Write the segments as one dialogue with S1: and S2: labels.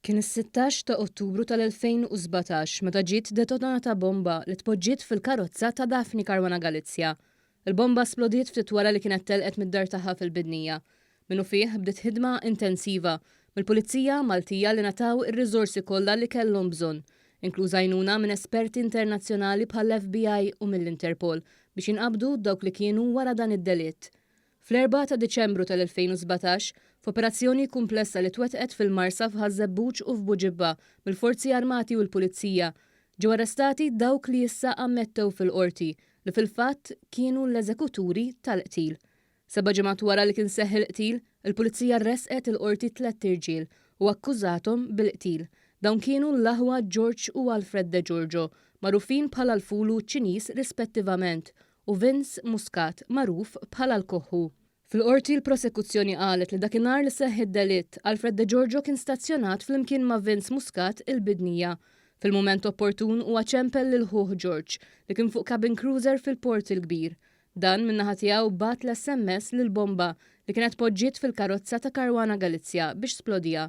S1: Kien is-16 ta' Ottubru tal-2017 meta ġiet detonata bomba li tpoġġiet fil-karozza ta' Daphne Caruana Galizia. Il-bomba splodiet ftit wara li kienet telqet mid-dar tagħha fil-Bidnija. Minnufih bdiet ħidma intensiva mill-Pulizija Maltija li ngħataw ir-riżorsi kollha li kellhom bżonn, inkluż għajnuna minn esperti internazzjonali bħall-FBI u mill-Interpol biex jinqabdu dawk li kienu wara dan id-delitt. Fl-4 ta' Diċembru tal-2017, f'operazzjoni kumplessa li twettqet fil-Marsa f'Ħaż-Żebbuġ u f'Buġibba mill-Forzi Armati u l-Pulizija, ġew arrestati dawk li issa ammettew fil-Qorti li fil-fatt kienu l-eżekuturi tal-qtil. Seba' ġimgħat wara li kien seħħ il-qtil, il-Pulizija ressqet il-Qorti tlett irġiel u akkużathom bil-qtil. Dawn kienu l-aħwa George u Alfred De Giorgio, magħrufin bħala l-Fulu u ċ-Ċiniż rispettivament, u Vince Muscat, magħruf bħala l-Koħħu. Fil-Qorti l-Prosekuzzjoni qalet li dakinhar li seħħ id-delitt, Alfred De Giorgio kien stazzjonat flimkien ma' Vince Muscat il-Bidnija. Fil-mument opportun huwa ċempel lil ħuh George, li kien fuq cabin cruiser fil-Port il-Kbir. Dan min-naħa tiegħu bagħat l-SMS lill-bomba li kienet tpoġġiet fil-karozza ta' Caruana Galizia biex splodiha.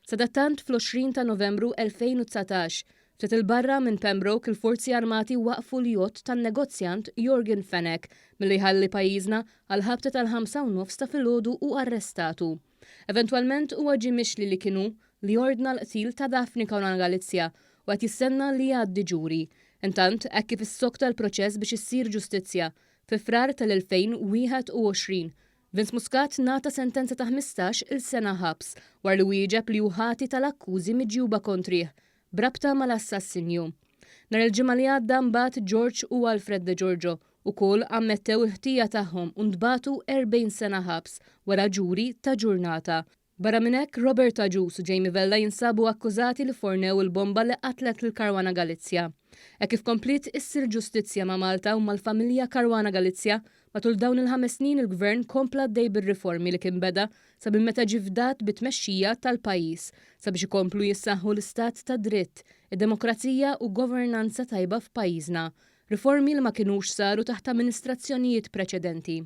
S1: Sadattant fl-20 ta' Novembru 2019, Ftit 'il barra minn Pembroke il-Forzi Armati waqqfu l-jott tan-negozjant Yorgen Fenech milli jħalli pajjiżna għall-ħabta tal-ħamsa u nofs ta' filgħodu u arrestatu. Eventwalment huwa ġie mixli li kien hu li ordna l-qtil ta' Daphne Caruana Galizia u qed jistenna li jgħaddi ġuri. Intant, hekk kif issokta l-proċess biex issir ġustizzja, fi Frar tal-2021, Vince Muscat ngħata sentenza ta' 15 il sena ħabs wara li wieġeb li hu ħati tal-akkużi miġjuba kontrih b'rabta mal-assassinju. Nhar il-Ġimgħa li għadda mbagħad George u Alfred De Giorgio ukoll ammettew il-ħtija tagħhom u ntbagħtu 40 sena ħabs wara ġuri ta' ġurnata. Barra minn hekk, Robert Agius u Jamie Vella jinsabu akkużati li fornew il-bomba li qatlet lil Caruana Galizia. Hekk kif kompliet issir ġustizzja ma' Malta u mal-familja Caruana Galizia, matul dawn il-ħames snin il-Gvern kompla għaddej bir-riformi li kien beda sa minn meta ġie fdat bit-tmexxija tal-pajjiż sabiex ikomplu jissaħħu l-istat tad-dritt, id-demokrazija u governanza tajba f'pajjiżna. Riformi li ma kinux saru taħt amministrazzjonijiet preċedenti.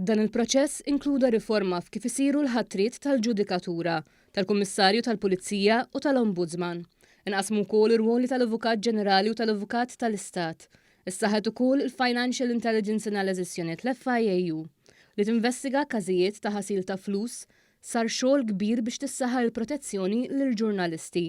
S1: Dan il-proċess inkluda riforma f'kif isiru l-ħatriet tal-ġudikatura, tal-Kummissarju tal-Pulizija u tal-Ombudsman. Inqasmu wkoll ir-rwoli tal-Avukat Ġenerali u tal-Avukat tal-Istat. Issaħħet ukoll il-Financial Intelligence Analysis Unit, l-FIAU, li tinvestiga każijiet ta' ħasil ta' flus. Sar xogħol kbir biex tissaħħa il-protezzjoni lill-ġurnalisti.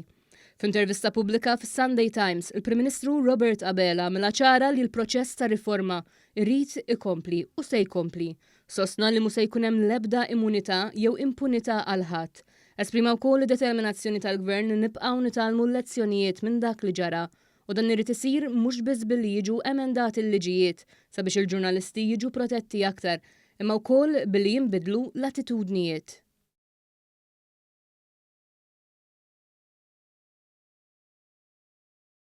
S1: F'intervista pubblika fis-Sunday Times, il-Prim Ministru Robert Abela għamilha ċara li l-proċess ta' riforma jrid ikompli u se jkompli. Sostna li mhu se jkun hemm l-ebda immunità jew impunità għal ħadd. Esprima wkoll id-determinazzjoni tal-Gvern li nibqgħu nitgħallmu l-lezzjonijiet minn dak li ġara. U dan irid isir mhux biss billi jiġu emendati l-liġijiet sabiex il-ġurnalisti jiġu protetti aktar, imma wkoll billi jinbidlu l-attitudnijiet.